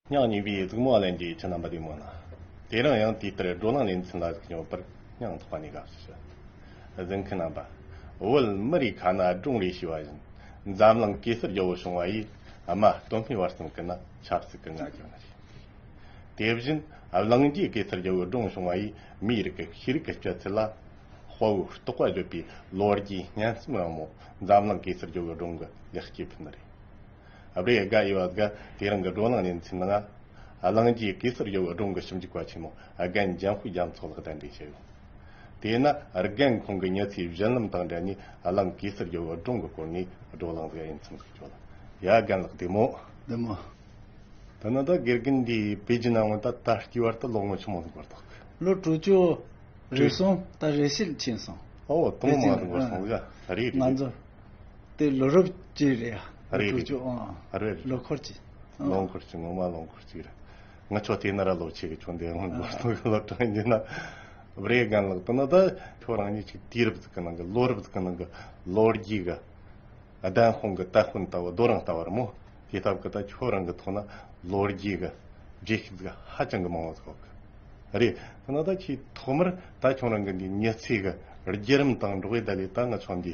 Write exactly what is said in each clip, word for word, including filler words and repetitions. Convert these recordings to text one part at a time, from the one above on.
སྙིང་ཉེ་བའི་གཟིགས་མོ་ལྷན་རྒྱས་ཁྱེད་རྣམ་པ་བདེ་མོ་ན། དེ་རིང་ཡང་དེ་ལྟར་བགྲོ་གླེང་ལེ་ཚན་ལ་གཟིགས་མྱོང་བར་སྙིང་ཐག་པ་ནས་དགའ་བསུ་ཞུ། གཟིགས་མཁན་རྣམ་པ། བོད་མི་རིགས་ཁ་ན་སྒྲུང་རེ་ཞུ་བ་བཞིན། འཛམ་གླིང་གེ་སར་རྒྱལ་པོ་བྱུང་བ་ཡིས་རྨ་སྟོད་སྨད་བར་གསུམ་ཀུན་ན་ཆབ་སྲིད་ཀྱི་ང་རྒྱལ་ནི་རེད། དེ་བཞིན་གླིང་རྗེ་གེ་སར་རྒྱལ་པོའི་སྒྲུང་བྱུང་བ་ཡིས་མིའི་རིགས་ཀྱི་ཤེས་རིག་གི་སྤྱོད་ཚུལ་ལ་དཔའ་བོའི་རྟོགས་པ་བརྗོད་པའི་ལོ་རྒྱུས་སྙན་རྩོམ་རིང་མོ་འཛམ་གླིང་གེ་སར་རྒྱལ་པོའི་སྒྲུང་གི་ལེགས་སྐྱེས་ཕུལ་ནི་རེད། ཨ་བྲེ་དགའ་ཡི་བ་དགའ་དེ་རིང་གི་བགྲོ་གླེང་ལེ་ཚན་ནང་གླིང་རྗེ་གེ་སར་རྒྱལ་པོའི་སྒྲུང་གི་ཞིབ་འཇུག་པ་ཆེན་མོ་རྒན་འཇམ་དཔལ་རྒྱ་མཚོ་ལགས་གདན་འདྲེན་བྱས་ཡོད། དེས་ན་རྒན་ཁོང་གིས་མྱི་ཚེའི་བཞུད་ལམ་དང་འབྲེལ་ནས་གླིང་གེ་སར་རྒྱལ་པོའི་སྒྲུང་གི་སྐོར་ནས་བགྲོ་གླེང་ཟིག་ཡིན་ཚུལ་ཞིག་བརྗོད་ལ། ཡ་རྒན་ལགས་བདེ་མོ། བདེ་མོ། ད་ནི་ད་དགེ་རྒན་འདིའི་པེ་ཅིན་ནང་ད་ད་ལྟའི་བར་དུ་ལོ་ངོ་ཆི་མོ་ཟིག་བར་ཐག་གི། ལོ་དྲུག་ཅུ་རེ་གསུམ་ད་རེ་ཤིལ་ཕྱིན་སོང་། ཨོ་དུ་མོ་མ་ཟིག་བར་སོང་ཟིག་རེད་རེད། ང་ཚོ་དེ་ལོ་རབས་གཅིག་རེད་ཡ། རེད་རེད། ལོ་དྲུག་ཅུ་ཨང་། རེད་རེད། ལོ་འཁོར་གཅིག་ལོ་འཁོར་གཅིག་ངོ་མ་ལོ་འཁོར་གཅིག་རེད། ང་ཆོ་དེ་ན་ར་ལོ་ཆེ་གི་ཆོ་འདི་ཧོན་ལོ་སྟོང་གི་ལོ་གྲངས་ཡིན་ན། བྲེ་རྒན་ལགས་དུ་ན་ད་ཁྱོད་རང་ཉིད་ཅིག་དུས་རབས་ཟིག་གི་ནང་གི་ལོ་རབས་ཟིག་གི་ནང་གི་ལོ་རྒྱུས་གི་གདན་དཔོན་གི་དད་དཔོན་ལྟ་བུ་རྡོ་རིང་ལྟ་བུ་རེད་མོ། དེ་ལྟ་བུ་གི་ད་ཁྱོད་རང་གི་ཐོག་ན་ལོ་རྒྱུས་གི་བརྗེད་ཤུལ་ཟིག་ཧ་ཅང་གི་མང་བ་ཟིག་ཡོད་གི། རེད། དེ་ན་ད་ཁྱེད་ཐོག་མར་ད་ཁྱོད་རང་གི་འདི་མྱི་ཚེ་གི་བརྒྱུད་རིམ་དང་འགྲོགས་ཡི་ད་ལས་ད་ང་ཆོ་འདི་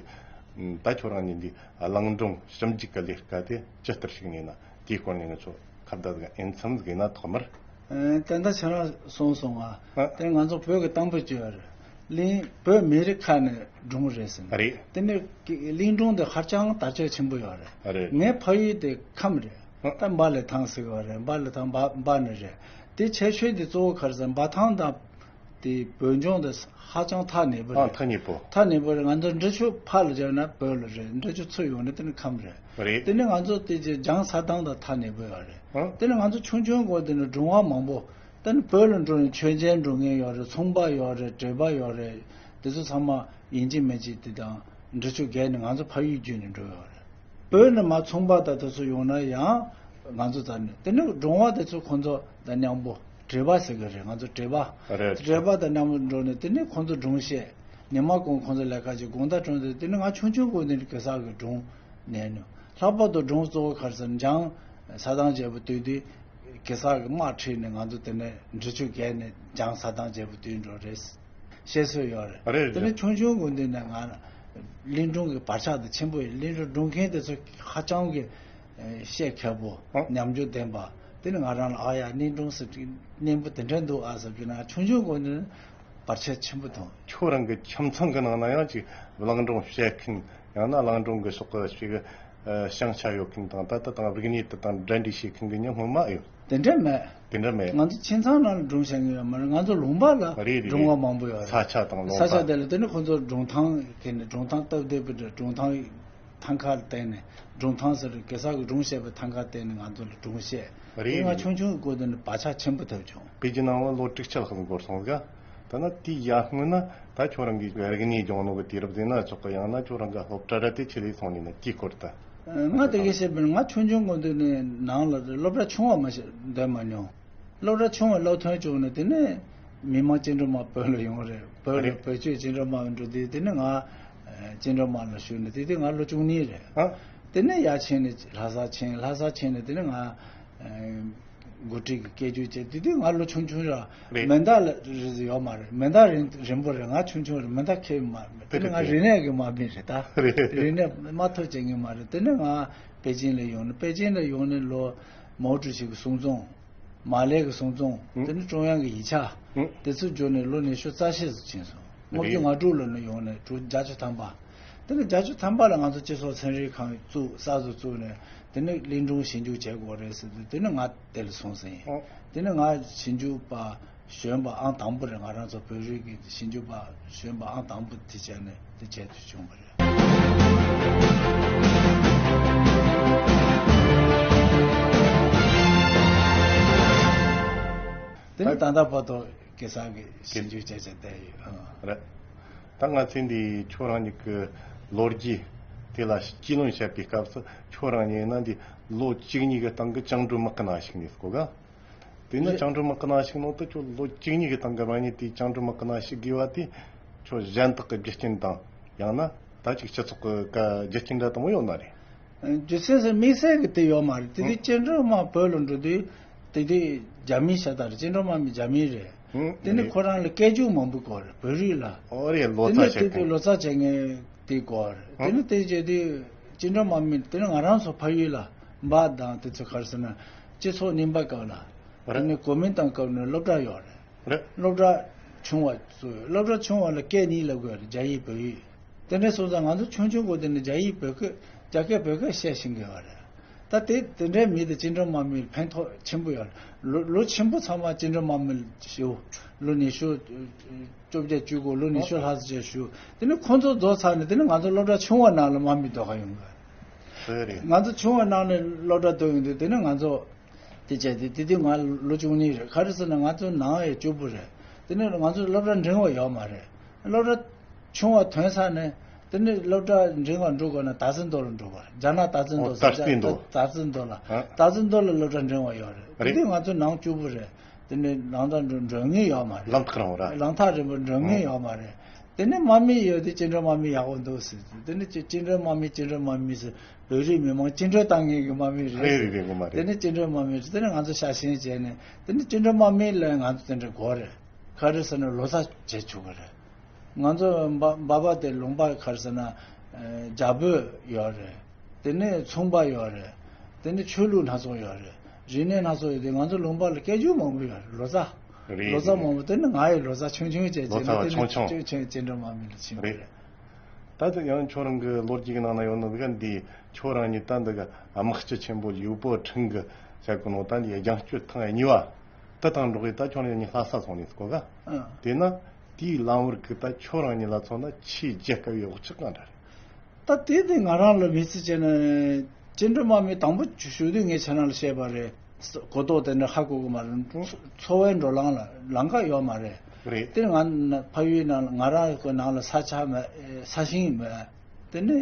ད་ཁྱོད་རང་ཉིད་འདི་གླིང་སྒྲུང་ཞིབ་འཇུག་གི་ལས་ཀ་དེ་ཇི་ལྟར་ཞིག་གནས་ན་དེའི་སྐོར་ནས་ང་ཆོ་ཁ་བརྡ་ཟིག་ཨེ་མཚམས་ཟིག་ཡིན་ན་ཐོག་མར། ཨ། ད་ལྟ་ཁྱེད་རང་གསུངས་སོང་ང་། ཨ། དེ་ང་ཚོ་བོད་ཀྱི་གཏམ་དཔེ་བརྗོད་ཡ་རེད། གླིང་བོད་མི་རིགས་ཁ་ནས་སྒྲུང་རེད་ཟེར་ན། རེད། དེ་ནས་གླིང་སྒྲུང་དེ་ཧ་ཅང་དར་ཁྱབ་ཆེན་པོ་ཡོད་རེད། རེད། ངའི་ཕ་ཡུལ་དེ་ཁམས་རེད། ཨ། ད་འབའ་ལི་ཐང་ཟེར་བ་རེད། འབའ་ལི་ཐང་འབའ་འབའ་ནི་རེད། དེ་ཁྱད་ཆོས་དེ་གཙོ་བོ་ག་རེ་ཟེར་ན་འབའ་ཐང་དང་དེ་བོད་ལྗོངས་དེ་ཧ་ཅང་ཐག་ཉེ་པོ་ཨ། རེད། ཐག་ཉེ་པོ། ཐག་ཉེ་པོ་རེད། ང་ཚོ་འབྲི་ཆུ་ཕར་ལ་བརྒྱབ་ན་བོད་ལ་རེད། འབྲི་ཆུ་ཚུར་ཡོང་ན་དེ་ནི་ཁམས་རེད། རེད། དེ་ནི་ང་ཚོ་དེ་རྗེས་འཇང་ས་ཐང་དང་ཐག་ཉེ་པོ་ཡོད་རེད། ཨ། དེ་ནི་ང་ཚོ་ཆུང་ཆུང་སྒང་དེ་ནི་སྒྲུང་བ་མང་པོ། དེ་ནི་བོད་ལ་འགྲོ་ནས་ཆོས་རྒྱལ་འགྲོ་མཁན་ཡོད་རེད། ཚོང་པ་ཡོད་རེད། བྲེལ་པ་ཡོད་རེད། དེ་ཚོ་ཚང་མ་ཡིན་གཅིག་མིན་གཅིག་དེ་དང་འབྲི་ཆུ་བརྒལ་ནས་ང་ཚོ་ཕ་ཡུལ་བརྒྱུད་ནས་འགྲོ་ཡོད་རེད། བོད་ནས་མར་ཚོང་པ་དང་དེ་ཚོ་ཡོང་ན་ཡང་ང་ཚོ་རྩ་ནས་དེ་ནི་སྒྲུང་བ་དེ་ཚོ་ཁོང་ཚོ་དང་མཉམ་པོ་བྲེལ་པ་ཟེར་གི་རེད། ང་ཚོ་བྲེལ་པ། རེད། བྲེལ་པ་དང་མཉམ་པོ་འགྲོ་ནས་དེ་ནི་ཁོང་ཚོ་སྒྲུང་བཤད། ཉི་མ་གུང་ཁོང་ཚོ་ལས་ཀ་བྱེད། དགོང་དག་གྲོངས་ཏེ་དེ་ནི་ང་ཆུང་ཆུང་སྒང་དེ་ནི་གེ་སར་གྱི་སྒྲུང་ནས་ནི་ལྷག་པར་དུ་སྒྲུང་གཙོ་བོ་ག་རེ་ཟེར་ན་འཇང་ས་ཐང་རྒྱལ་པོ་དུས་དུས་གེ་སར་གྱི་དམག་ཁྲིད་ནས་ང་ཚོ་དེ་ནས་འབྲི་ཆུ་བརྒལ་ནས་འཇང་ས་ཐང་རྒྱལ་པོ་དུས་འགྲོ་རེད། བཤད་སྲོལ་ཡོད་རེད། རེད། དེ་ནས་རེད། ཆུང་ཆུང་སྒང་དེ་ནས་ང་གླིང་སྒྲུང་གི་བག་ཆགས་དེ་ཆེན་པོ་ཡིན། གླིང་སྒྲུང་སྒྲུང་མཁན་དེ་ཚོ་ཧ་ཅང་གི་ཨ། བཤད་མཁས་པོ། ཨ། ཉམས་འགྱུར་ལྡན་པ། དེ་ནི་ང་རང་ལ་ཨ་ཡ་གླིང་སྒྲུང་ཟེར་གྱི་སྙན་པོ་དེ་འདྲ་འདུག་ཨ་ཟེར་གྱི་ན་ཆུང་ཆུང་སྒང་ནས་བར་ཆད་ཆེན་པོ་མཐོང་། ཁྱོད་རང་གི་ཁྱིམ་ཚང་གི་ནང་ན་ཡང་ཅིག་གླིང་སྒྲུང་བཤད་མཁན་ཡང་ན་གླིང་སྒྲུང་གི་ཕྱོགས་ཀྱི་ཅིག་ཨ། བྱང་ཆ་ཡོད་མཁན་དང་ད་ལྟ་དང་རིག་གནས་དེ་དང་འབྲེལ་འདྲིས་བྱེད་མཁན་གྱི་མྱི་སྔོན་མ་ཡོད། དེ་འདྲ་མེད། དེ་འདྲ་མེད། ང་ཚོ་ཁྱིམ་ཚང་ནང་ལ་སྒྲུང་བཤད་མཁན་ཡོད་མ་རེད། ང་ཚོ་ལུང་པ་ལ་རེད་རེད། སྒྲུང་བ་མང་པོ་ཡོད་རེད། ས་ཆ་དང་ལུང་པ། ས་ཆ་དེ་ལ་དེ་ནི་ཁོང་ཚོ་སྒྲུང་ཐང་གི་ནི་སྒྲུང་ཐང་སྟབས་བདེ་པོ་འདྲ་སྒྲུང་ཐང་ཐང་ཁ་ལ་བརྟེན་ནས་སྒྲུང་ཐང་ཟེར་གེ་སར་གྱི་སྒྲུང་བཤད་པའི་ཐང་ཁ་བརྟེན་ནས་ང་ཚོ་ལ་སྒྲུང་བཤད། རེད་དེ་ང་རེད། ཆུང་ཆུང་གི་སྒོ་དེ་ནས་བག་ཆགས་ཆེན་པོ་ཐོབ་བྱུང་། པེ་ཅིན་ནང་ལ་ལོ་དྲུག་ཅུ་ལྷག་འགོར་སོང་ཟིག་ད་ནི་དེའི་ཡར་སྔོན་ན་ད་ཁྱོད་རང་གིས་རིག་གནས་སྦྱོང་ནོ་གི་དུས་རབས་ཟིན་ན་ཆོག་གི་ཡང་ན་ཁྱོད་རང་གི་སློབ་གྲྭ་ར་དེ་ཆི་ལས་སོང་ནས་ན་དེའི་སྐོར་ད། ང་དེ་གའི་བཤད་པའི་ང་ཆུང་ཆུང་སྒང་དེ་ནས་ནང་ལ་སློབ་གྲྭ་ཆུང་བ་མ་ཞིག་འདོན་མ་མྱོང་། སློབ་གྲྭ་ཆུང་བའི་སློབ་ཐོན་བྱུང་ནས་དེ་ནས་མི་མང་བཅིངས་འགྲོལ་དམག་བོད་ལ་ཡོང་རེད། བོད་ལ་རེད། བོད་ཆོས་བཅིངས་འགྲོལ་དམག་འགྲོ་དུས་དེ་ནས་ང་བཅིངས་འགྲོལ་དམག་ལ་ཞུགས་ནས་དེ་དུས་ང་ལོ་བཅུ་གཉིས་རེད། ཨ། དེ་ནས་ཡར་ཕྱིན་ནས་ལྷ་སར་ཕྱིན། ལྷ་སར་ཕྱིན་ནས་དེ་ནས་ང་འགོ་ཁྲིད་ཀྱི་སྐད་སྒྱུར་བྱས། དེ་དུས་ང་ལོ་ཆུང་ཆུང་ར། རེད། མེ་མདའ་ལ་རེད་ཡོད་མ་རེད། མེ་མདའ་རིང་རིང་པོ་རེད། ང་ཆུང་ཆུང་རེད། མེ་མདའ་ཁྱེར་མ་རེད། དེ་ནས་ང་རིག་གནས་ཀྱི་དམག་མི་རེད་ད། རེད། རིག་གནས་དམག་འཐབ་བྱེད་མཁན་མ་རེད། དེ་ནས་ང་པེ་ཅིན་ལ་ཡོང་ནས་པེ་ཅིན་ལ་ཡོང་ནས་ལོ་མའོ་ཀྲུའུ་ཞི་གི་གསུང་རྩོམ། མར་ལེ་གི་གསུང་རྩོམ། ཨང་། དེ་ནི་ཀྲུང་དབྱང་གི་ཡིག་ཆ། ཨང་། དེ་ཚོ་བསྒྱུར་ནས་ལོ་ཉི་ཤུ་རྩ་བཞི་ཙམ་ཕྱིན་སོང་། ལྔ་བཅུ་ང་དྲུག་ལོ་ནས་ཡོང་ནས་དྲུག་བརྒྱད་ཅུ་ཐམ་པ། དེ་ནི་བརྒྱད་ཅུ་ཐམ་པ་ལ་ང་ཚོ་སྤྱི་ཚོགས་ཚན་རིག་ཁང་བཙུགས། གསར་དུ་བཙུགས་ནས་དེ་ནི་གླིང་སྒྲུང་ཞིབ་འཇུག་བྱེད་དགོས་རེད་ཟེར་དུས་དེ་ནི་ང་དེ་ལ་སོང་ཟིན་ཡིན། ཨང་། དེ་ནི་ང་ཞིབ་འཇུག་པ་གཞོན་པ་ཨང་དང་པོ་རེད། ང་རང་ཚོ་བོད་རིགས་ཀྱི་ཞིབ་འཇུག་པ་གཞོན་པ་ཨང་དང་པོ་དེ་བྱས་ནས་དེ་བྱས་དུ་བྱུང་བ་རེད། དེ་ནི་ད་ལྟ་བར་དུ་གེ་སར་གྱི་ཞིབ་འཇུག་བྱས་བྱས་བསྡད་ཡོད། ཨང་། རེད། ད་ང་ཚོས་འདི་ཁྱོད་རང་ཉིད་ཀྱི་ལོ་རྒྱུས་དེ་ལ་རྒྱུས་ལོན་བྱེད་པའི་སྐབས་སུ་ཁྱོད་རང་ཉིད་ན་འདི་ལོ་བཅུ་གཉིས་ཀྱི་སྟེང་གི་བཅིངས་འགྲོལ་དམག་གི་ནང་ཞུགས་ནས་སྐོར་ག་དེ་ནི་རེད། བཅིངས་འགྲོལ་དམག་གི་ནང་ཞུགས་ནོ་དེ་ཁྱོད་ལོ་བཅུ་གཉིས་ཀྱི་སྟེང་གི་རང་ཉིད་དེ་བཅིངས་འགྲོལ་དམག་གི་ནང་ཞུགས་དགོས་པ་དེ་ཁྱོད་གཞན་དག་གི་རྒྱུ་རྐྱེན་དང་ཡང་ན་ད་ཅིག་སྤྱི་ཚོགས་ཀྱི་ཀ་རྒྱུ་རྐྱེན་འདྲ་དང་པོ་ཡོད་ན་རེད། རྒྱུ་མཚན་ཟེར་དམིགས་བསལ་གྱི་དེ་ཡོད་མ་རེད། དེ་དུས་ཨང་། བཅིངས་འགྲོལ་དམག་བོད་ལ་འགྲོ་དུས་ དེ་དུས་རྒྱ་མི་ཤ་སྟག་རེད། བཅིངས་འགྲོལ་དམག་མི་རྒྱ་མི་རེད། ཧུང་། དེ་ནས་རེད། ཁོ་རང་ལ་སྐད་ཅིག་མང་པོ་དགོས་རེད། བོད་རིགས་ལ། ཨོ་རེད། ལོ་དེ་ནས་ཙཱ་བྱེད་དེ་དུས་མཁན། ལོ་ཙཱ་བྱེད་མཁན་དེ་དགོས་རེད། དེ་ཧུང་། ནས་དེ་བྱས་དུས་བཅིངས་འགྲོལ་དམག་མི་དེ་ནས་ང་རང་ཚོ་ཕ་ཡུལ་ལ་འབའ་དང་དེ་ཚོ་ག་རེ་ཟེར་ན་སྤྱི་ཚོགས་རྙིང་པ་སྐབས་ལ། དེ་རེད། ནས་གོ་མིན་ཏང་སྐབས་ནས་སློབ་གྲྭ་ཡོད་རེད། རེད། སློབ་གྲྭ་ཆུང་བ་བཙུགས། སློབ་གྲྭ་ཆུང་བ་ལ་སྐད་གཉིས་སློབ་དགོས་རེད། རྒྱ་ཡིག་བོད་ཡིག་དེ་འདྲའི་སོང་ཙང་ང་ཚོ་ཆུང་ཆུང་གོ་དེ་ནས་རྒྱ་ཡིག་བོད་སྐད། རྒྱ་སྐད་བོད་སྐད་བཤད་ཤེས་དགོས་པ་རེད། ད་དེ་དེ་འདྲའི་མི་དེ་བཅིངས་འགྲོལ་དམག་མིར་ཕན་ཐོགས་ཆེན་པོ་ཡོད་རེད། ལོ་ལོ་ཆེན་པོ་ཚང་མ་བཅིངས་འགྲོལ་དམག་མིར་ཞུགས། ལོ་ཉི་ཤུ་བཅོ་བརྒྱད་བཅུ་དགུ། ལོ་ཉི་ཤུ་ལྷག་ཙམ་ཞུགས། དེ་ནས་ཁོང་ཚོ་རྫོགས་ཚར་ནས་དེ་ནས་ང་ཚོ་སློབ་གྲྭ་ཆུང་བ་ནང་ལ་དམག་མི་སྡོད་ག་ཡོང་གི། ང་ཚོ་ཆུང་བ་ནང་ནས་སློབ་གྲྭ་སྡོད་ཡོང་དུས་དེ་ནས་ང་ཚོ། དེ་བྱས་ཏེ་དེ་དུས་ང་ལོ་བཅུ་གཉིས་རེད། ག་རེ་ཟེར་ན་ང་ཚོ་ནང་ཡང་སྐྱོ་པོ་རེད། དེ་ནས་ང་ཚོ་སློབ་གྲྭ་འབྲིང་བ་ཡོད་མ་རེད། སློབ་གྲྭ་ཆུང་བ་ཐོན་ས་ནས་དེ་ནས་སློབ་གྲྭ་འབྲིང་བ་འགྲོ་དགོས་ན་དར་རྩེ་མདོ་ལ་འགྲོ་དགོས། རྒྱ་ནག་དར་རྩེ་མདོ་ཟེར། དར་རྩེ་མདོ། དར་རྩེ་མདོ་ལ། ཨ། དར་རྩེ་མདོ་ལ་སློབ་གྲྭ་འབྲིང་བ་ཡོད་རེད། དེ་རེད། དུས་ང་ཚོ་ནང་སྐྱོ་པོ་རེད། དེ་ནས་ལམ་ཐག་འགྲོ་འགྲོ་མཁན་ཡོད་མ་རེད། ལམ་ཐག་རིང་པོ་འགྲོ་མཁན་ཡོད་མ་རེད། དེ་ནས་དམག་མི་ཡོད་དུས་བཅིངས་འགྲོལ་དམག་མི་ཡག་པོ་འདུག་ཟེར། དེ་ནས་བཅིངས་བཅིངས་འགྲོལ་དམག་མི་བཅིངས་འགྲོལ་དམག་མི་ཟེར། བོད་རིགས་མི་མང་བཅིངས་འགྲོལ་བཏང་མཁན་གྱི་དམག་མི་རེད། རེད་རེད་རེད། ངོ་མ་རེད། དེ་ནས་བཅིངས་འགྲོལ་དམག་མི་རེད། དེ་ནས་ང་ཚོ་ཤ་ཞེན་བྱས་ནས་དེ་ནས་བཅིངས་འགྲོལ་དམག་མི་ལ་ང་ཚོ་དེ་འདྲ་དགོས་རེད། ག་རེ་ཟེར་ན་ལོ་ཙཱ་བྱེད་ཆོག་གི་རེད། ང་ཚོ་འབའ་འབའ་པ་དེ་ལུང་པ་ག་རེ་ཟེར་ན་ཨ་རྒྱ་བོད་ཡོད་རེད། དེ་ནས་ཚོང་པ་ཡོད་རེད། དེ་ནས་ཆོས་ལུགས་སྣ་ཚོགས་ཡོད་རེད། རིག་གནས་སྣ་ཚོགས་ཡོད་དུས་ང་ཚོ་ལུང་པ་ལ་སྐད་ཅིག་མང་པོ་ཡོད་རེད། ལོ་ཙཱ། རེད། ལོ་ཙཱ་རེད། མང་པོ། དེ་ནི་ང་ཡི་ལོ་ཙཱ་ཆུང་ཆུང་བྱས་ལོ་བྱས་ནས་ཙཱ་བ་དེ་ནི་ཆུང་ཆུང་། ཆུང་ཆུང་བཅིངས་འགྲོལ་དམག་མི་ལ་ཕྱིན་པ་རེད། རེད། ད་དེ་ཡང་ཁྱོད་རང་གི་ལོ་རྒྱུས་ཀྱི་ནང་ན་ཡོད་ནོ་འདི་ག་འདི་ཁྱོད་རང་ཉིད་ད་འདི་ག་དམག་སྤྱི་ཆེན་པོ་ལིའུ་པོ་ཁྲིན་གི་བྱ་གི་ནོ་ད་འདི་རྒྱང་སྐྱོད་ཐེངས་གཉིས་པ་དེ་དང་འགྲོགས་གི་ད་ཁྱོད་རང་ཉིད་ལྷ་ས་སོང་ནས་གོ་ག་ཨ། དེ་ན་དེའི་ལམ་བར་གི་ད་ཁྱོད་རང་ཉིད་ལ་མཚོན་ན་ཆེས་བརྗེད་དཀའ་བའི་འོག་ཆགས་གང་འདྲ་རེད། ད་དེ་དེ་ང་རང་ལ་མི་ཚེ་བྱས་ན་བཅིངས་འགྲོལ་དམག་མི་དང་པོ་ཞུགས་དུས་ངས་ཁྱེད་རང་ལ་བཤད་པ་རེད། གོ་རྟོགས་དེ་འདྲ་ཧ་གོ་གི་མ་རེད། འཚོ་བའི་འགྲོ་ལམ་ལ་ལམ་ཁ་ཡོད་མ་རེད། རེད། དེ་ང་ཕ་ཡུལ་ནང་ལ་ང་རང་གི་ནང་ལ་ས་ཆ་མེད། ས་ཞིང་མེད། དེ་ནས་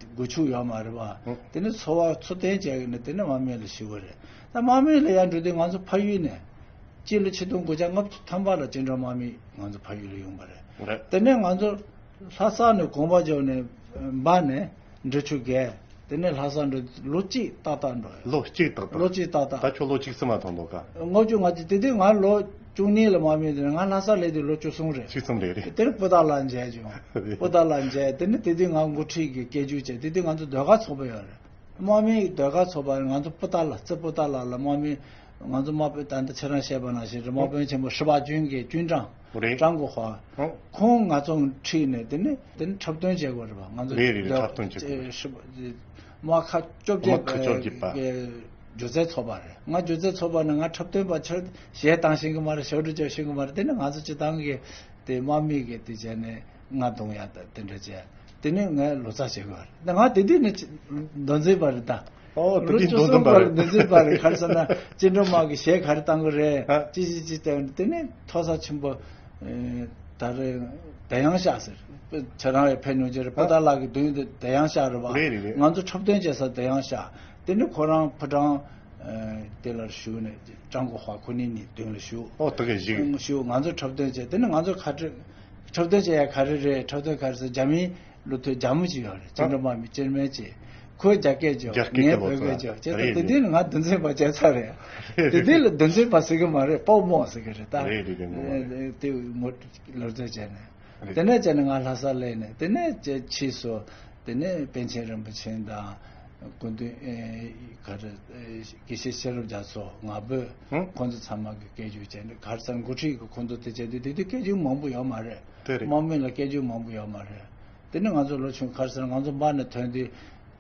སྒོ་ཕྱུགས་ཡོད་མ་རེད་པ། དེ་ནས་འཚོ་བ་འཚོ་རྟེན་བྱས་ནས་དེ་ནས་དམག་མི་ལ་ཞུགས་པ་རེད། ད་དམག་མི་ལ་ཡར་འགྲོ་དུས་ང་ཚོ་ཕ་ཡུལ་ནས་སྤྱི་ལོ་ཆིག་སྟོང་དགུ་བརྒྱ་ལྔ་བཅུ་ཐམ་པ་ལ་བཅིངས་འགྲོལ་དམག་མི་ང་ཚོ་ཕ་ཡུལ་ལ་ཡོང་པ་རེད། རེད། དེ་ནས་ང་ཚོ་ལྷ་ས་ནས་གོམ་པ་རྒྱབ་ནས་འབའ་ནས་འབྲི་ཆུ་བརྒལ། དེ་ནས་ལྷ་ས་འགྲོ་ལོ་གཅིག་ཏག་ཏག་འགྲོ་ཡོད། ལོ་གཅིག་ཏག་ཏག་ལོ་གཅིག་ཏག་ཏག་ད་ཁྱོད་ལོ་གཅིག་ཙམ་མ་ཐོན་ལོ་ག་ལྔ་བཅུ་ང་གཅིག་དེ་དུས་ང་ལོ་བཅུ་གཉིས་ལ་དམག་མི་དེ་ང་ལྷ་ས་སླེབས་དུས་ལོ་བཅུ་གསུམ་རེད། བཅུ་གསུམ་རེད། རེད། དེར་སྤུ་ན་ཁ་ལ་མཇལ་བྱུང་། རེད། སྤུ་ན་ཁ་ལ་མཇལ། དེ་ནས་དེ་དུས་ང་འགོ་ཁྲིད་ཀྱི་སྐད་སྒྱུར་བྱས། དེ་དུས་ང་ཚོ་ཟློས་གར་ཚོགས་པ་ཡོད་རེད། དམག་མིའི་ཟློས་གར་ཚོགས་པ་ང་ཚོ་སྤུ་ན་ཁ་ལ་རྩེ་སྤུ་ན་ཁ་ལ་དམག་མི་ང་ཚོ་དམག་དཔོན་ད་ལྟ་ཁྱེད་རང་བཤད་པ་ནང་བཞིན་རེད། དམག་དཔོན་ཆེན་པོ་ཧྲི་པ་ཅུན་གྱི་ཅུན་ཀྲང་། རེད། ཀྲང་གོ་ཧྭ། ཨང་། ཁོང་ང་ཚོ་ཁྲིད་ནས་དེ་ནས་དེ་ནས་འཁྲབ་སྟོན་བྱེད་དགོས་རེད་པ། ང་ཚོ་རེད་རེད་རེད། འཁྲབ་སྟོན་བྱེད་དགོས་རེད། ཧྲི་པ་དམག་ཁ་བཅོ་བརྒྱད་དམག་ཁ་བཅོ་བརྒྱད་པ། པའི་སྒྱུ་རྩལ་ཚོགས་པ་རེད། ང་སྒྱུ་རྩལ་ཚོགས་པ་ནས་ང་འཁྲབ་སྟོན་པ་ཆེད་གཞས་བཏང་ཤེས་གི་མ་རེད། ཞབས་བྲོ་རྒྱག་ཤེས་གི་མ་རེད། དེ་ནས་ང་ཚོ་སྤྱི་བཏང་གི་དེ་དམག་མི་གི་དེ་བྱས་ནས་ང་རྡུང་ཡ་ད་དེ་འདྲ་བྱས། དེ་ནས་ངས་ལོ་ཙཱ་བྱེད་དགོས་རེད། ད་ང་དེ་དུས་ནས་མདོ་འཛིན་པ་རེད་ད། ཨོ་དེ་ལོ་དུས་བཅུ་གསུམ་མདོ་འཛིན་པ་པ་རེད། མདོ་འཛིན་པ་རེད། ག་རེ་ཟེར་ན་བཅིངས་འགྲོལ་དམག་གི་གཞས་ག་རེ་བཏང་གི་རེད། ཨ། ཅི་ཅི་ཅི་བཏང་། དེ་ནས་མཐོ་ས་ཆེན་པོ་ད་རེས་བདེ་ཡང་ཤག་ཟེར། ཁྱེད་རང་ཡང་ཕེབས་མྱོང་རྒྱུ་རེད། ཨ། སྤུ་ན་ཁ་གི་མདུན་དུ་བདེ་ཡང་ཤག་རེད་པ། རེད་རེད་རེད། ང་ཚོ་འཁྲབ་སྟོན་བྱེད་ས་བདེ་ཡང་ཤག་དེ་ནས་ཁོ་རང་ཕོ་བྲང་དེ་ལ་བཞུགས་ནས་ཀྲང་གོ་ཧྭ་ཁོ་གཉིས་གཉིས་མདུན་ལ་བཞུགས། ཨོ་དེ་ག་ཞིག་བཞུགས། ང་ཚོ་འཁྲབ་སྟོན་བྱས། དེ་ནས་ང་ཚོ་ཁ་འཁྲབ་སྟོན་བྱེད་ཡ་ག་རེ་རེད། འཁྲབ་སྟོན་ག་རེ་ཟེར། རྒྱ་མིའི་ལོ་ཐོས་རྒྱ་མོ་ཅིག་ཡོད་རེད། བཅིངས་འགྲོལ་དམག་མི་ཅེར་མན་ཅིག་ཁོས་རྒྱ་སྐད་བརྗོད། རྒྱ་སྐད་ངས་བོད་སྐད་བརྗོད་བྱས། ད་རེད་དེ་རེད། དུས་ལ་ང་འདུ་འཛི་པ་བྱས་ཚར་རེད། དེ་དུས་ལ་འདུ་འཛི་པ་ཟེར་གི་མ་རེད། པའོ་མོ་ཟེར་གི་རེད་ད། རེད་རེད་རེད། ངོ་མ་རེད། དེ་ངོ་ལོ་རྒྱུས་བྱས་ནས། རེད། དེ་ནས་བྱས་ནས་ང་ལྷ་ས་སླེབས་ནས་དེ་ནས་ཕྱིས་སུ་དེ་ནས་པཎ་ཆེན་རིན་པོ་ཆེ་དང་། སྐུ་མདུན་ཨེ་ག་རེ་ཨེ་དགེ་བཤེས་ཤེས་རབ་རྒྱ་མཚོ། ང་ཕོད། ཧུང་། ཁོང་ཚོ་ཚང་མ་གི་སྐད་སྒྱུར་བྱས་ནས་ག་རེ་ཟེར་འགོ་ཁྲིད་ཀྱི་ཁོང་ཚོ་དེ་བྱས་དུས་དེ་དུས་སྐད་སྒྱུར་མང་པོ་ཡོད་མ་རེད། དེ་རེད། དམག་མི་ལ་སྐད་སྒྱུར་མང་པོ་ཡོད་མ་རེད། དེ་ནས་ང་ཚོ་ལོ་ཆུང་ག་རེ་ཟེར་ང་ཚོ་འབའ་ནས་ཐོན་དུས་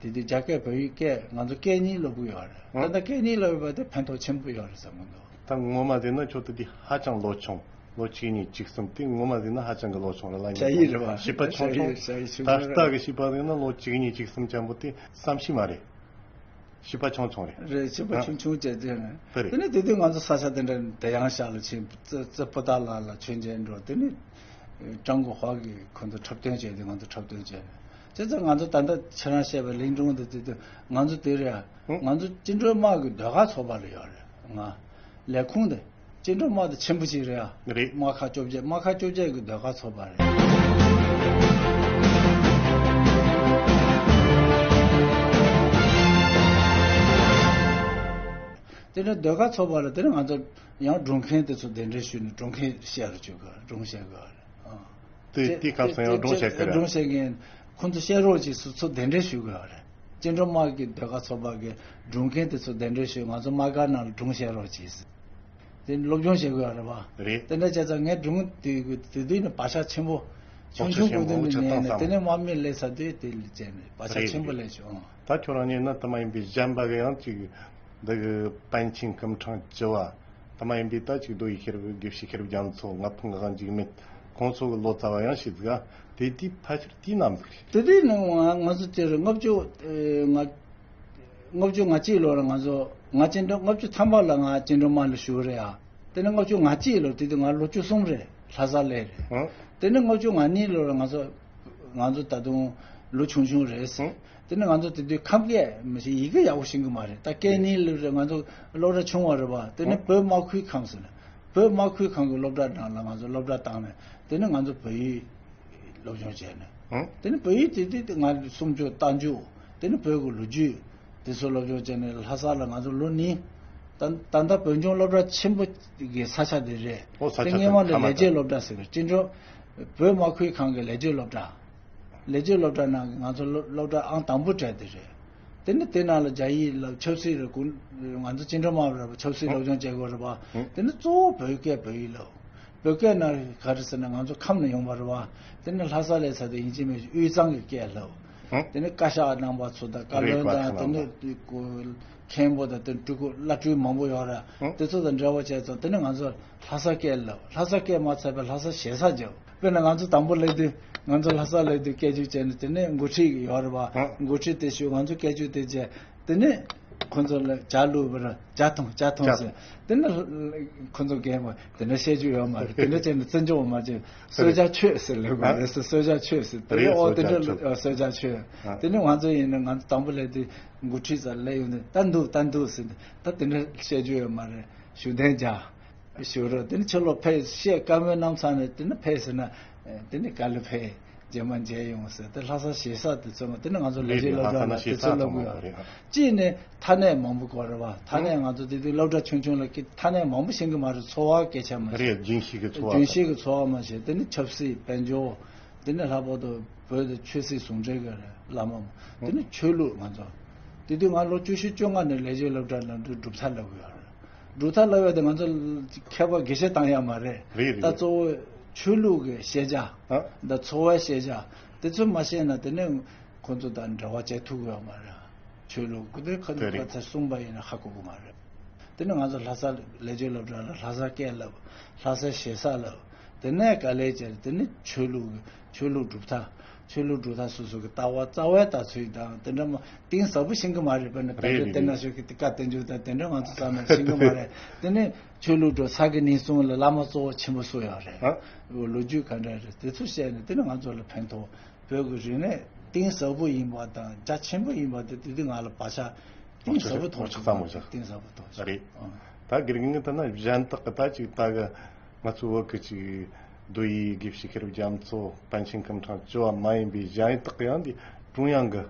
དེ་དུས་རྒྱ་སྐད་བོད་ཡིག་སྐད་ང་ཚོ་སྐད་གཉིས་སློབ་གི་ཡོད་རེད། ད་ཧུང་། ལྟ་སྐད་གཉིས་སློབ་ཡོད་པ་དེ་ཕན་ཐོགས་ཆེན་པོ་ཡོད་རེད་བསམ་གི་འདུག་ད་ངོ་མ་ཟེར་ན་ཁྱོད་ད་དེ་ཧ་ཅང་ལོ་ཆུང་། ལོ་བཅུ་གཉིས་བཅུ་གསུམ་དེ་ངོ་མ་ཟེར་ན་ཧ་ཅང་གི་ལོ་ཆུང་རེད་ལ། བྱ་ཡིག་རེད་བ། བྱིས་པ་ཆུང་ཆུང་། བྱ་ཡིག་བྱ་ཡིག་ཆུང་ད་ཆུང་ལྟ་གི་བྱིས་པ་ཟེར་ན་ལོ་བཅུ་གཉིས་བཅུ་གསུམ་ཙམ་པོ་དེ་བསམ་ཤེས་མ་རེད། བྱིས་པ་ཆུང་ཆུང་རེད། རེད། བྱིས་པ་ཨ། ཆུང་ཆུང་བྱས་ཙང་། དེ་རེད། དེ་ནས་དེ་དུས་ང་ཚོ་ས་ཆ་དེ་འདྲ་དེ་ཡང་ཤག་ལ་ཕྱིན། རྩེ་རྩེ་སྤུ་ན་ཁ་ལ་ལ་མཆོད་མཇལ་འགྲོ། དེ་ནས་ཀྲང་གོ་ཧྭ་གིས་ཁོང་ཚོ་འཁྲབ་སྟོན་བྱས་དུས་ང་ཚོ་འཁྲབ་སྟོན་བྱས། བྱས་ཙང་ང་ཚོ་ད་ལྟ་ཁྱེད་རང་བཤད་པའི་གླིང་སྒྲུང་དེ་དེ་དུས་ང་ཚོ་དེ་རེད། ཨ། ང་ཚོ་བཅིངས་འགྲོལ་དམག་གི་ཟློས་གར་ཚོགས་པ་ལ་ཡོད་རེད། ང་ལས་ཁུངས་དེ། བཅིངས་འགྲོལ་དམག་དེ་ཆེན་པོ་ཞིག་རེད་ཨ། རེད། དམག་ཁག་བཅོ་བརྒྱད། དམག་ཁག་བཅོ་བརྒྱད་ཀྱི་ཟློས་གར་ཚོགས་པ་རེད། དེ་ནས་ཟློས་གར་ཚོགས་པ་ལ་དེ་ནས་ང་ཚོ་ཡང་སྒྲུང་མཁན་དེ་ཚོ་གདན་འདྲེན་ཞུས་ནས་སྒྲུང་མཁན་བཤད་རོགས་བྱེད་དགོས། སྒྲུང་བཤད་དགོས་རེད། ཨ། དེ་དེ་དེ་དེ་སྐབས་སུ་ཡང་སྒྲུང་བཤད་དགོས་རེད། སྒྲུང་བཤད་མཁན་ཁོང་ཚོ་བཤད་རོགས་བྱེད་ཟེར་ཚོ་གདན་འདྲེན་ཞུ་དགོས་རེད། བཅིངས་འགྲོལ་དམག་གི་ཟློས་གར་ཚོགས་པ་གི་སྒྲུང་མཁན་དེ་ཚོ་གདན་འདྲེན་ཞུས། ང་ཚོ་དམག་སྒར་ནང་ལ་སྒྲུང་བཤད་རོགས་བྱེད་ཟེར། དེ་སློབ་སྦྱོང་བྱེད་དགོས་རེད་པ། རེད། དེ་འདྲ་བྱས་ཙང་ངས་སྒྲུང་དེ་དེ་དུས་ནས་བག་ཆགས་ཆེན་པོ་ཆུང་ཆུང་གོ་དུས་ནས་ཉན་ནས། དེ་ནས་དམག་མི་སླེབས་ཚར་དུས་དེ་ལ་བྱས་ནས་བག་ཆགས་ཆེན་པོ་སླེབས་བྱུང་། ད་ཁྱོད་རང་ཉིད་ནི་དེ་མ་ཡིན་པའི་གཞན་པ་གི་ཡང་ཅིག་འདི་གི་པཎ་ཆེན་སྐུ་ཕྲེང་བཅུ་བ། དེ་མ་ཡིན་པའི་ད་ཅིག་རྡོ་ཡི་ཤེར་དགེ་བཤེས་ཤེར་རྒྱ་མཚོ། ལྔ་པོ་ངག་དབང་འཇིགས་མེད། ཁོང་ཚོ་གི་ལོ་ཙཱ་བ་ཡང་ཤེས་ཟིག་དེ་དུས་ཕལ་ཆེར་དེའི་ནང་འདུག་རེད། དེ་དུས་ནི་ང་ང་ཚོ་དེར་ལྔ་བཅུ་ང་ལྔ་བཅུ་ང་གཅིག་ལོར་ང་ཚོ་ང་བཅིངས་འགྲོལ། ལྔ་བཅུ་ཐམ་པ་ལ་ང་བཅིངས་འགྲོལ་དམག་ལ་ཞུགས་རེད་ཨ། དེ་ནས་ལྔ་བཅུ་ང་གཅིག་ལོར་དེ་དུས་ང་ལོ་བཅུ་གསུམ་རེད། ལྷ་ས་སླེབས་རེད། ཨང་། དེ་ནས་ལྔ་བཅུ་ང་གཉིས་ལོར་ང་ཚོ་ང་ཚོ་ད་དུང་ལོ་ཆུང་ཆུང་རེད་ཟེར། ཨང་། དེ་ནས་ང་ཚོ་དེ་དུས་ཁམས་སྐད་མི་ཤེས། ཡི་གེ་ཡག་པོ་ཤེས་གི་མ་རེད། ད་སྐད་གཉིས་ལོར་ང་ཚོ་སློབ་གྲྭ་ཆུང་བ་རེད་པ། དེ་ནས་ཨང་། བོད་དམག་ཁུལ་ཁང་ཟེར་ནས། བོད་དམག་ཁུལ་ཁང་གི་སློབ་གྲྭ་ནང་ལ་ང་ཚོ་སློབ་གྲྭ་བཏང་ནས། དེ་ནས་ང་ཚོ་བོད་ཡིག་སློབ་སྦྱོང་བྱས་ནས། ཨང་། དེ་ནས་བོད་ཡིག་དེ་དུས་དེ་ང་སུམ་ཅུ་རྟགས་འཇུག་དེ་ནས་བོད་ཀྱི་ལོ་རྒྱུས་དེ་ཚོ་སློབ་སྦྱོང་བྱས་ནས། ལྷ་ས་ལ་ང་ཚོ་ལོ་གཉིས། ད་ད་ལྟ་བོད་ལྗོངས་སློབ་གྲྭ་ཆེན་པོ་གི་ས་ཆ་དེ་རེད། ཨོ་ས་དེ་ཆ་སྔོན་མ་དེ་ལ་ཁ་མ་ལས་བྱེད་སློབ་གྲྭ་ཟེར་བའི་བཅིངས་འགྲོལ་བོད་དམག་ཁུལ་ཁང་གི་ལས་བྱེད་སློབ་གྲྭ། ལས་བྱེད་སློབ་གྲྭ་ནང་གི་ང་ཚོ་སློབ་སློབ་གྲྭ་ཨང་དང་པོ་གྲས་དེ་རེད། དེ་ནས་དེ་ནང་ལ་རྒྱ་ཡིག་ལ་ཆབ་སྲིད་ལ་གུ་ང་ཚོ་བཅིངས་འགྲོལ་དམག་རེད་པ། ཆབ་སྲིད་སློབ་སྦྱོང་བྱེད་དགོས་རེད་པ། ཨང་། དེ་ནས་གཙོ་བོ་བོད་སྐད་བོད་ཡིག་ལབ། བོད་སྐད་ནང་ག་རེ་ཟེར་ན་ང་ཚོ་ཁམས་ནས་ཡོང་བ་རེད་པ། དེ་ནས་ལྷ་ས་སླེབས་ཚར་དུས་ཡིན་གཅིག་མིན་གཅིག་དབུས་གཙང་གི་སྐད་ལབ། ཨང་། དེ་ནས་བཀའ་ཤག་རྣམ་པ་ཚོ་དང་བཀའ་བློན་དང་། རེད་པ། དེ་ནས་མཁན་པོ་དང་དེ་སྤྲུལ་སྐུ་བླ་སྤྲུལ་མང་པོ་ཡོད་རེད། ཨང་། དེ་ཚོ་དང་འབྲེལ་བ་བྱས་ཙང་དེ་ནས་ང་ཚོ་ལྷ་ས་སྐད་ལབ། ལྷ་ས་སྐད་མ་ཚད་པའི་ལྷ་ས་ཞེ་ས་བརྗོད། དཔེར་ན་ང་ཚོ་དང་པོ་སླེབས་དུས། ང་ཚོ་ལྷ་ས་སླེབས་དུས་སྐད་ཆ་བྱས་ནས། དེ་ནས་འགོ་ཁྲིད་ཡོད་རེད་པ། ཨང་། འགོ་ཁྲིད་དེ་ཞུ། ང་ཚོ་སྐད་ཆ་དེ་བྱས། དེ་ནས་ཁོ་ཚོ་ལ་ཇ་བླུགས་པར་ཇ་འཐུང་ཇ་འཐུང་ཇ་ཟེར། དེ་ནས་ཁོ་ཚོ་རྒན་པ་དེ་འདྲ་བཤད་རྒྱུ་ཡོད་མ་རེད། དེ་འདྲ་བྱས་ནས་བརྩི་འཇོག་མ་བྱས། གསོལ་ཇ་མཆོད་ཟེར་ལབ་པ་རེད་ཟེར། གསོལ་ཇ་མཆོད་ཟེར། དེ་རེད། ནས་ཨོ་དེ་འདྲ་གསོལ་ཇ་མཆོད། ཨ། གསོལ་ཇ་མཆོད། ཨ། དེ་ནས་ང་ཚོ་ཡིན་ན་ང་ཚོ་དང་པོ་སླེབས་དུས་འགོ་ཁྲིད་ས་སླེབས་ཡོང་དུས་ད་འདུག་ད་འདུག་ཟེར། ད་དེ་འདྲ་བཤད་རྒྱུ་ཡོད་མ་རེད། བཞུགས་གདན་རྒྱག་ཞུ་རོགས། དེ་ནས་ཕྱི་ལོགས་ཕེབས། བཤད་བཀའ་མོལ་གནང་ཚར་ནས་དེ་ནས་ཕེབས་ཟེར་ན། ཨེ། དེ་ནས་ག་ལེར་ཕེབས། རྗེས་མ་མཇལ་ཡོང་ཟེར། དེ་ལྷ་ས་ཞེ་ས་དེ་ཚོ་མ། དེ་ནས་ང་ཚོ་ལས་བྱེད་སློབ་གྲྭ་ལ་དེ་ཚོ་ལབ་དགོས་ཡོད་རེད། གཅིག་ནས་ཐ་སྙད་མང་པོ་དགོས་རེད་པ། ཐ་སྙད་ང་ཚོ་དེ་དུས་སློབ་གྲྭ་ཆུང་ཆུང་ལ་ཐ་སྙད་མང་པོ་ཤེས་གི་མ་རེད། འཚོ་བ་སྐད་ཆ་མ་ཤེས། རེད། རྒྱུན་ཤེས་ཀྱི་འཚོ་བ། རྒྱུན་ཤེས་ཀྱི་འཚོ་བ་མ་ཤེས། དེ་ནས་ཆབ་སྲིད་དཔལ་འབྱོར། དེ་ནས་ལྷག་པར་དུ་བོད་དུ་ཆོས་སྲིད་ཟུང་འབྲེལ་གྱི་བླ་མ། དེ་ནས་ཆོས་ལུགས། ང་ཚོ་དེ་དུས་ང་ལོ་བཅུ་བཞི་བཅོ་ལྔ་ནས་ལས་བྱེད་སློབ་གྲྭ་ལ་འགྲོ། གྲུབ་མཐའ་ལབ་ཡོད་རེད། གྲུབ་མཐའ་ལབ་ཡ་དེ་ང་ཚོ་མཁས་པ་དགེ་བཤེས་བཏང་ཡ་མ་རེད། རེད་རེད། ད་གཙོ་བོ་ཆོས་ལུགས་ཀྱི་ཤེས་བྱ། ཨ། ད་འཚོ་བའི་ཤེས་བྱ་དེ་ཚོ་མ་ཤེས་ན་དེ་ནས་ཁོ་ཚོ་དང་འབྲེལ་བ་བྱེད་ཐུབ་ཀྱི་ཡོད་མ་རེད། ཆོས་ལུགས་ཀྱི་དེ་ཁ་དེ་རེད། ཁ་ཚ་གསུངས་པ་ཡིན་ན་ཧ་གོ་གི་མ་རེད། དེ་ནས་ང་ཚོ་ལྷ་ས་ལས་བྱེད་སློབ་གྲྭ་ལ་ལྷ་ས་སྐད་ལབ། ལྷ་ས་ཞེ་ས་ལབ། དེ་ནས་ག་ལེར་བྱས། དེ་ནས་ཆོས་ལུགས་ཆོས་ལུགས་གྲུབ་མཐའ། ཆོས་ལུགས་གྲུབ་མཐའ་སོ་སོ་གི་ལྟ་བ་རྩ་བའི་ལྟ་ཚུལ་དང་དེ་འདྲ་མ་གཏིང་ཟབ་པོ་ཤེས་གི་མ་རེད། དཔེར་ན་རེད་རེད། དཔལ་ལྡན་དེ་ན་ཤོད་ཀྱི་དེ་བཀའ་བསྟན་འགྱུར་དང་དེ་འདྲ་ང་ཚོ་ཚང་མ་ཤེས་གི་མ་རེད། དེ་ནས་ཆོས་ལུགས་གྲུབ་མཐའ་གི་ནས་གསུངས་ལ་བླ་མ་གཙོ་བོ་ཆེན་པོ་སུ་ཡོད་རེད། ཨ། ལོ་རྒྱུས་ག་འདྲ་རེད། དེ་ཚོ་བཤད་ནས་དེ་ནས་ང་ཚོ་ལ་ཕན་ཐོགས། བོད་ཀྱི་རིག་གནས་གཏིང་ཟབ་པོ་ཡིན་པ་དང་རྒྱ་ཆེན་པོ་ཡིན་པ་དེ་དེ་དུས་ང་ལ་བག་ཆགས་གཏིང་ཟབ་པོ་ཐོགས་བྱུང་། གཏིང་ཟབ་པོ་ཐོགས་བྱུང་། རེད། ཨང་། ད་དགེ་རྒན་ད་ན་གཞན་དག་གི་ད་ཅིག་ད་གི་ང་ཚོ་བོད་ཀྱི་ཅིག་རྡོ་ཡི་དགེ་བཤེས་ཤེས་རབ་རྒྱ་མཚོ་པཎ་ཆེན་སྐུ་ཕྲེང་བཅུ་བ་མ་ཡིན་པའི་གཞན་དག་གི་ཡང་འདི་ཀྲུང་དབྱང་གི་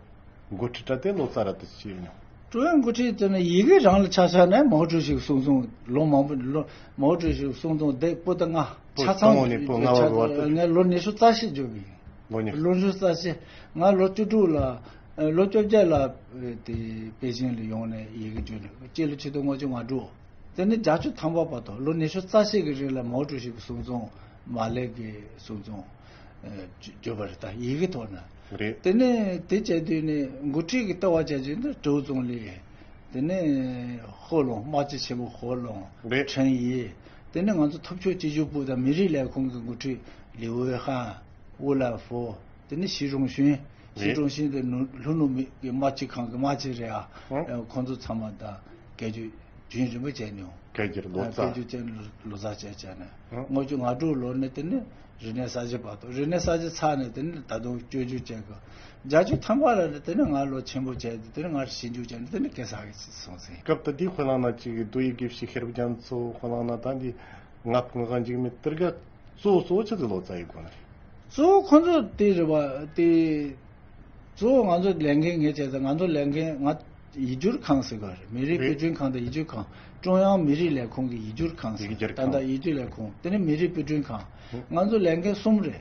འགོ་ཁྲིད་གྲས་དེ་ལོ་ཙཱ་ར་དེ་ཅི་ཡོད་མྱོང་། ཀྲུང་དབྱང་འགོ་ཁྲིད་དེ་ནི་ཡི་གེ་རང་ལ་ཆ་བཞག་ན་མའོ་ཀྲུའུ་ཞི་གསུང་རྩོམ་ལོ་མང་པོ། ལོ་མའོ་ཀྲུའུ་ཞི་གསུང་རྩོམ་དེ་པོ་ཏི་ལྔ། པོ་ཆ་ཚང་ནས་པོ་ལྔ་བར་གྱི་བར་དུ། ངས་ལོ་ཉི་ཤུ་རྩ་བཞི་བརྒྱུད་པ་ཡིན། ལོ་ཉི་ཤུ། ལོ་ཉི་ཤུ་རྩ་བཞི། ང་ལོ་བཅུ་དྲུག་ལ། ལོ་བཅོ་བརྒྱད་ལ་དེ་པེ་ཅིང་ལ་ཡོང་ནས་ཡི་གེ་བརྒྱུད་ནས། སྤྱི་ལོ་ཆིག་སྟོང་ལྔ་བརྒྱ་ང་དྲུག་དེ་ནས་བརྒྱད་ཅུ་ཐམ་པ་བར་དུ་ལོ་ཉི་ཤུ་རྩ་གཅིག་གི་རིང་ལ་མའོ་ཀྲུའུ་ཞི་གི་གསུང་རྩོམ། མ་ལེ་གི་གསུང་རྩོམ། ཨ། བརྗོད་པ་རེད། ད་ཡི་གེ་ཐོག་ནས། རེད། དེ་ནས་དེ་བྱས་དུས་ནས་འགོ་ཁྲིད་ཀྱི་ལྟ་བ་བྱས་དུས་ནི་ཀྲོའུ་ཙུང་ལི། དེ་ནས་ཧོ་ལུང་། དམག་སྤྱི་ཆེན་པོ་ཧོ་ལུང་། རེད། ཁྲེན་ཡི། དེ་ནས་ང་ཚོ་འཐབ་ཕྱོགས་སྤྱི་ཁྱབ་པུའུ་དང་མི་རིགས་ལས་ཁུངས་ཀྱི་འགོ་ཁྲིད་ལི་ཝེ་ཧན། ཝུ་ལ་ཧྥོ། དེ་ནས་ཞི་ཀྲུང་ཤིན། ཞི་ཀྲུང་ཤིན་དེ་ལྷོ་ནུབ་མི་གི་དམག་སྤྱི་ཁང་གི་དམག་སྤྱི་རེད་ཨ། ཨོ། ཁོང་ཚོ་ཚང་མ་དང་སྐད་ཆ་རྒྱུན་རིང་པོ་བྱས་མྱོང་། སྐད་སྒྱུར་ལོ་ཙཱ། སྐད་སྒྱུར་བྱས་ནས་ལོ་ཙཱ་བྱས་བྱས་ནས། ཨོ། ལྔ་བཅུ་ང་དྲུག་ལོ་ནས་དེ་ནས་རིག་གནས་གསར་བརྗེ་བར་དུ། རིག་གནས་གསར་བརྗེ་ཚར་ནས་དེ་ནས་ད་དུང་བཅོས་བསྒྱུར་བྱས་གི། བརྒྱད་ཅུ་ཐམ་པ་ལ་དེ་ནས་ང་ལོ་ཆེན་པོ་བྱས་ཏེ་དེ་ནས་ང་ཞིབ་འཇུག་བྱས་ནས་དེ་ནས་གེ་སར་གྱི་སོང་ཟིན། སྐབས་དེ་དུས་ཁོ་རང་ན་ཅིག་རྡོ་ཡི་དགེ་བཤེས་ཤེས་རབ་རྒྱ་མཚོ་ཁོ་རང་ན་ད་འདི་ང་ཕོ་ང་འཇིགས་མེད་དེར་ག་གཙོ་བོ་གཙོ་བོ་ཆི་ཟིག་ལོ་ཙཱ་ཡི་དགོས་ན་རེད། གཙོ་བོ་ཁོ་ཚོ་དེ་རེད་བ། དེ་གཙོ་བོ་ང་ཚོ་ལས་འགན་ངས་བྱས་ཙང་ང་ཚོ་ལས་འགན་ང་ ཡིག་སྒྱུར་ཁང་ཟེར་ག་རེད། མི་རིགས་དཔེ་སྐྲུན་ཁང་དང་ཡིག་སྒྱུར་ཁང་། ཀྲུང་དབྱང་མི་རིགས་ལས་ཁུངས་ཀྱི་ཡིག་སྒྱུར་ཁང་ཟེར། ཡིག་སྒྱུར་ད་ལྟ་ཁང་། ཡིག་སྒྱུར་ལས་ཁུངས། དེ་ནས་མི་རིགས་དཔེ་སྐྲུན་ཁང་། ང་ཚོ་ལས་འགན་གསུམ་རེད།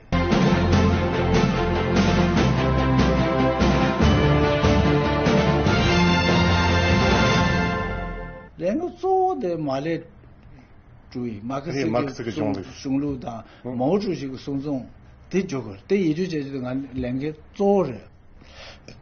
ལས་འགན་གཙོ་བོ་དེ་མ་ལེ་ཀྲུའུ་ཡི་མ་ཁེ་སི་ཀི་གཞུང་ལུགས་དང་མའོ་ཀྲུའུ་ཞི་གི་གསུང་རྩོམ་དེ་བསྒྱུར་དགོས་རེད། དེ་ཡིག་སྒྱུར་བྱས་རྗེས་ང་ལས་འགན་གཙོ་བོ་རེད།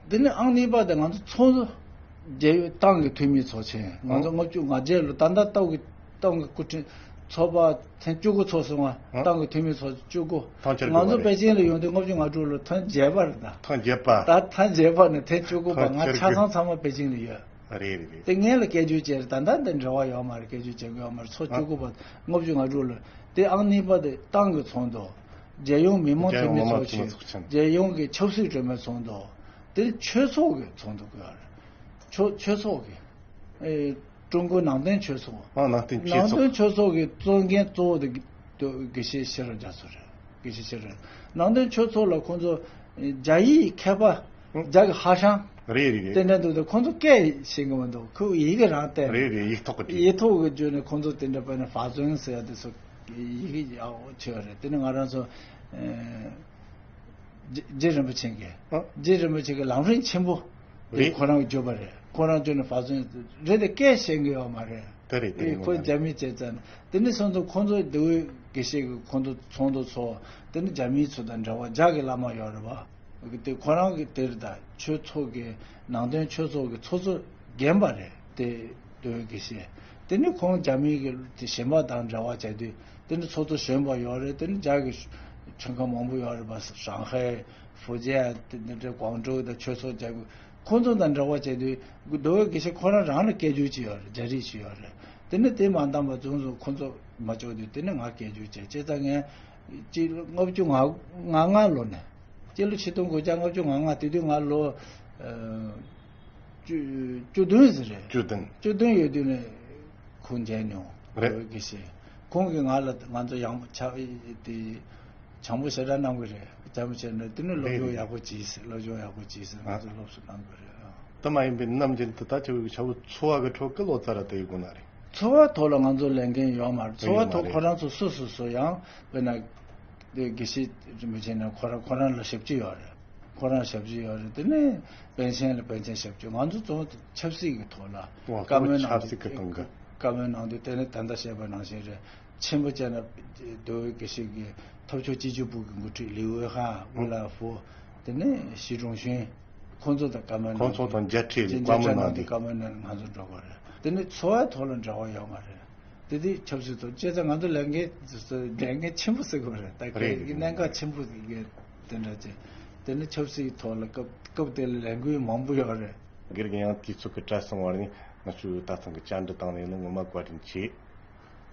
དེ་ནས་ཨང་གཉིས་པ་དེ་ང་ཚོ་ཚོགས་འདུ་རྒྱལ་ཡོངས་ཏང་གི་འཐུས་མི་ཚོགས་ཆེན། ང་ཚོ་ལྔ་བཅུ་ང་བརྒྱད་ལོ་ད་ལྟ་ཏང་གི་ཏང་གི་སྐུ་ཕྲེང་ཚོགས་པ་ཐེངས་བཅུ་དགུ་ཚོགས་སོང་ང་། ཨ། ཏང་གི་འཐུས་མི་ཚོགས་བཅུ་དགུ། ཐེངས་བཅུ་དགུ་ང་ཚོ་པེ་ཅིང་ལ་ཡོང་དུས་ལྔ་བཅུ་ང་དྲུག་ལོ་ཐེངས་བརྒྱད་པ་རེད་ད། ཐེངས་བརྒྱད་པ། ད་ཐེངས་བརྒྱད་པ་ནས་ཐེངས་བཅུ་དགུ་པ། ཐེངས་ང་བཅུ་དགུ་ཆ་ཚང་ཚང་མ་པེ་ཅིང་ལ་ཡོད། རེད་རེད་རེད། དེ་སྔོན་ལ་སྐད་སྒྱུར་བྱས་རེད། ད་ལྟ་འདི་འབྲེལ་བ་ཡོད་མ་རེད། སྐད་སྒྱུར་བྱེད་དགོས་ཡོད་མ་རེད། ཚོགས་ཨ་བཅུ་དགུ་པ་ལྔ་བཅུ་ང་དྲུག་ལོ། དེ་ཨང་གཉིས་པ་དེ་ཏང་གི་ཚོགས་འདུ། རྒྱལ་ཡོངས་མི་དམངས་འཐུས་མི་ཚོགས་ཆེན། རྒྱལ་ཡོངས་མི་དམངས་འཐུས་མི་ཚོགས་ཆེན། རྒྱལ་ཡོངས་ཀྱི་ཆབ་སྲིད་གྲོས་མོལ་ཚོགས་འདུ། དེ་ནི་ཆོས་ཚོགས་ཀྱི་ཚོགས་འདུ་དགོས་རེད། ཆོས་ཆོས་ཚོགས་ཀྱི། ཨེ། ཀྲུང་གོའི་ནང་བསྟན་ཆོས་ཚོགས། ཨ། ནང་བསྟན་ཆོས་ཚོགས། ནང་བསྟན་ཆོས་ཚོགས་ཀྱི་གཙོ་འགན་གཙོ་བོ་དེ་དགེ་བཤེས་ཤེས་རབ་རྒྱ་མཚོ་རེད། དགེ་བཤེས་ཤེས་རབ། ནང་བསྟན་ཆོས་ཚོགས་ལ་ཁོང་ཚོ་རྒྱ་ཡིག་མཁས་པ། ཨང་། རྒྱ་གི་ཧྭ་ཤང་། རེད་རེད་རེད། དེ་འདྲ་འདུག་ད་ཁོང་ཚོ་སྐད་ཤེས་གི་མི་འདུག་ཁོ་ཡི་གེ་རང་བསྟན། རེད་རེད། ཡིག་ཐོག་གི་བྲིས། ཡིག་ཐོག་གི་བརྗོད་ནས་ཁོང་ཚོ་དེ་འདྲ་བས་ན་ཧྥ་ཙུན་ཟེར་ཡ་དེ་ཚོ་ཡི་གེ་ཡག་པོ་ཆེ་བ་རེད། དེ་ནི་ང་རང་ཚོ། ཨེ། རྗེ་རྗེ་རིན་པོ་ཆེ་གི། ཨ། རྗེ་རིན་པོ་ཆེ་གི་ལམ་རིམ་ཆེན་པོ་དེ་རེད། ཁོ་རང་གི་བརྗོད་པ་རེད། ཁོ་རང་བརྗོད་ནས་ཧྥ་ཙུན་རེད་དེ་སྐད་ཤེས་གི་ཡོད་མ་རེད། དེ་རེད། དེ་ཨེ། རེད། ཁོ་རྒྱ་མི་བྱས་ཙང་། དེ་ནི་སོང་ཙང་ཁོང་ཚོ་དེ་བས་དགེ་བཤེས་ཀྱི་ཁོང་ཚོ་ཚོགས་འདུ་ཚོགས། དེ་ནི་རྒྱ་མི་ཚོ་དང་འབྲེལ་བ། རྒྱ་གི་བླ་མ་ཡོད་རེད་བ། དེ་ཁོ་རང་གི་དེར་ད་ཆོས་ཚོགས་ཀྱི་ནང་བསྟན་ཆོས་ཚོགས་ཀྱི་ཚོགས་གཙོ་རྒན་པ་རེད་དེ། དེ་བས་དགེ་བཤེས། དེ་ནི་ཁོང་རྒྱ་མི་གི་དེ་གཞན་པ་དང་འབྲེལ་བ་བྱས་དུས། དེ་ནི་ཚོགས་གཙོ་གཞོན་པ་ཡོད་རེད། དེ་ནི་རྒྱ་གི་ཆོས་ཁང་མང་པོ་ཡོད་རེད་པ། ཧྲང་ཧའེ། ཧྥུ་ཅན། དེ་འདྲ་ཀོང་ཀྲོའུ་དང་ཆོས་ཚོགས་རྒྱ་གི། ཁོང་ཚོ་དང་འབྲེལ་བ་བྱས་དུས་མདོ་དབུས་དགེ་བཤེས་ཁོ་རང་རང་ལ་སྐད་སྒྱུར་ཅིག་ཡོད་རེད། རྒྱ་རིགས་ཤིག་ཡོད་རེད། དེ་ནི་དེ་མ་འདང་བ་བྱུང་སོང་། ཁོང་ཚོ་མ་ལྕོགས་དུས་དེ་ནི་ང་སྐད་སྒྱུར་བྱས། བྱས་ཙང་ངས་སྤྱི་ལོ་ལྔ་བཅུ་ང་ལྔ་ལོ་ནས། སྤྱི་ལོ་ཆིག་སྟོང་དགུ་བརྒྱ་ལྔ་བཅུ་ང་ལྔ། དེ་དུས་ང་ལོ། ཨ། བཅུ་བཅུ་བདུན་ཟིག་རེད། བཅུ་བདུན། བཅུ་བདུན་ཡོད་དུས་ནས་ཁོང་མཇལ་མྱོང་། རེད། མདོ་དབུས་དགེ་བཤེས། ཁོང་གིས་ང་ལ་ང་ཚོ་ཡང་ཆ་དེ་བྱང་བུ་ཞེ་དྲག་གནང་གི་རེད། བྱང་བུ་བྱས་ནས་དེ་ནས་སློབ་སྦྱོང་ཡག་པོ་བྱས། སློབ་སྦྱོང་ཡག་པོ་བྱས། ང་ཚོ་སློབ་གསོ་གནང་གི་རེད། ཨ། དེ་མ་ཡིན་པའི་ནམ་རྒྱུན་དུ་ད་ཆ་བོའི་ཆ་བོ་འཚོ་བ་གི་ཁྲོད་ཀྱི་ལོ་ཙཱ་ར་དེ་ཡི་སྒོ་ན་རེད། འཚོ་བ་ཐོག་ལ་ང་ཚོ་ལས་འགན་ཡོད་མ་རེད། འཚོ་བ་ཐོག་ཁོ་རང་ཚོ་སོ་སོ་སོ་ཡང་དཔེར་ན། དེ་དགེ་བཤེས་རིན་པོ་ཆེ་ནས་ཁོ་རང་ཁོ་རང་ལ་ཞབས་ཕྱི་ཡོད་རེད། ཁོ་རང་ཞབས་ཕྱི་ཡོད་རེད། དེ་ནས་པཎ་ཆེན་ལ་པཎ་ཆེན་ཞབས་ཕྱི། ང་ཚོ་ཚོ་ཆབ་སྲིད་ཀྱི་ཐོག་ལ། ཨོ། བཀའ་མོལ་གནང་ཆབ་སྲིད་ཀྱི་སྟེང་གི། བཀའ་མོལ་གནང་དུས་དེ་ནས་ད་ལྟ་བཤད་པ་ནང་བཞིན་རེད། ཆེན་པོ་བྱས་ན་མདོ་དབུས་དགེ་བཤེས་ཀྱི་ཐབས་མཆོག་སྤྱི་གཅིག་པུ་གི་འགོ་ཁྲིད་ལི་ཝེ་ཧྭ། ཝེ་ལ་ཧྥུ། དེ་ནས་ཞི་ཀྲུང་ཞུན། ཁོང་ཚོ་དང་བཀའ་མོལ་གནང་། ཁོང་ཚོ་དང་མཇལ་འཕྲད་ཀྱི་བཀའ་མོལ་གནང་དུས། བཀའ་མོལ་གནང་ང་ཚོ་འགྲོ་དགོས་རེད། དེ་ནས་འཚོ་བའི་ཐོག་ལ་འབྲེལ་བ་ཡོད་མ་རེད། དེ་དུས་ཆབ་སྲིད་ཐོག་བྱས་ཙང་ང་ཚོ་ལས་འགན་ལས་འགན་ཆེན་པོ་ཟེར་དགོས་རེད། ད་རེད། གལ་གནད་འགག་ཆེན་པོ་ཟེར་གི་དེ་འདྲ་བྱས། དེ་ནི་ཆབ་སྲིད་ཐོག་ལ་སྐབས་སྐབས་དེ་ལ་ལས་འགུལ་མང་པོ་ཡོད་རེད། དགེ་རྒན་ཡང་དུས་ཚོད་ཀྱི་བཀྲ་ཤིས་བར་ནས་ང་ཚོས་ད་ཐེངས་ཀྱི་བཅར་འདྲི་བཏང་ནས་ནི་ངོ་མ་བཀའ་དྲིན་ཆེ།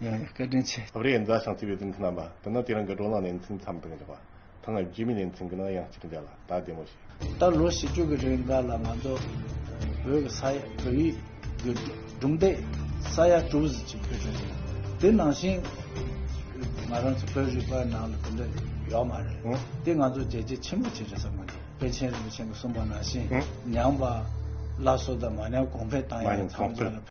ཡ་ཡ། བཀའ་དྲིན་ཆེ། ཨ་རེ། མཛའ་བརྩེ་ཞིང་བརྩེ་བའི་གཟིགས་མཁན་རྣམ་པ། དེ་ནི་དེ་རིང་གི་བགྲོ་གླེང་ལེ་ཚན་མཚམས་དུ་འཇོག་པ། ཐེངས་རྗེས་མའི་ལེ་ཚན་གྱི་ནང་ཡང་བསྐྱར་མཇལ་ལ་ད་བདེ་མོ་བྱོས། ད་ལོ་བཞི་བཅུ་གི་རིང་ག་ལ་ང་ཚོ་བོད་ཀྱི་ས་ཡ། བོད་ཡིག་གི་སྒྲུང་ལྡེབས་ས་ཡ་དྲུག་ཙམ་ཅིག་ཕུལ་གྲབས་བྱས། དེ་ནང་བཞིན་ང་རང་ཚོ་བོད་རིག་པའི་ནང་ལ་དེ་འདྲ་ཡོད་མ་རེད། ཨང་། དེ་ང་ཚོ་བྱས་རྗེས་ཆེན་པོ་བྱེད་རེད་བསམ་གི་འདུག་པཎ་ཆེན་རིན་པོ་ཆེ་གིས་གསུངས་པ་ནང་བཞིན། ཨང་། མྱངས་པ་སླར་གསོ་དང་མ་ཉམས་གོང་འཕེལ་བཏང་ཡག་མ་ཉམས་གོང་འཕེལ།